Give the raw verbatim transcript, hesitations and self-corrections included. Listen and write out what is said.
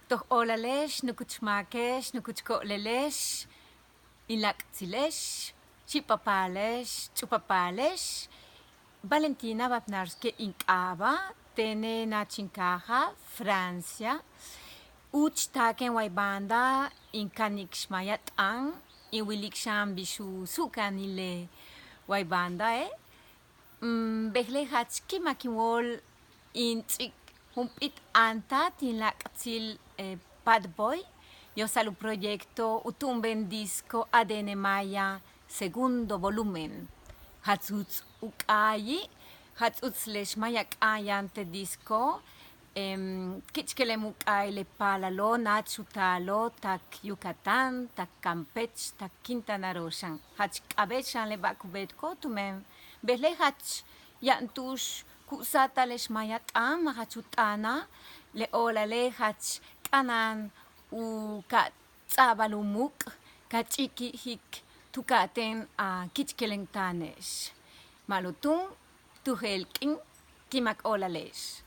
Toj óolale'ex, nukuch máake'ex, nukuch ko'olele'ex, in láak'tsile'ex, xi'ipapáale'ex, ch'u'upapáale'ex. Valentina Bednarski in k'aaba', tene' náach in kaaja' Francia. Úuch taak in way banda, in kanik x maaya t'aan, in wilik xan bix u su'ukanil le way bandae'. Bejla'e' jach ki'imak in wóol in ts'íik jump'íit áantaj tin láak'tsil Bad Boy, yo'osal u proyecto u tu'unben disco A D N Maya segundo volumen. Jach uts u k'aayi', jach uts le x maaya k'aayan te' disco. Ki'ichkelem u k'aay le paalalo' náach u taalo' tak Yucatán, tak Campeche, tak Quintana Roo xan. Jach k'a'abéet xan le ba'ax ku beetiko' tumen bejla'e' jach yaan tu'ux ku sáatal le x maaya t'aan, ma' jach u t'aana'. Le óolale' jach k'a'ana'an u ka'a ts'a'abal u muuk', ka ch'ikijik tu ka'atéen a ki'ichkelem t'aane'ex. Ma'alob túun tu jeel k'iin, ki'imak óolale'ex.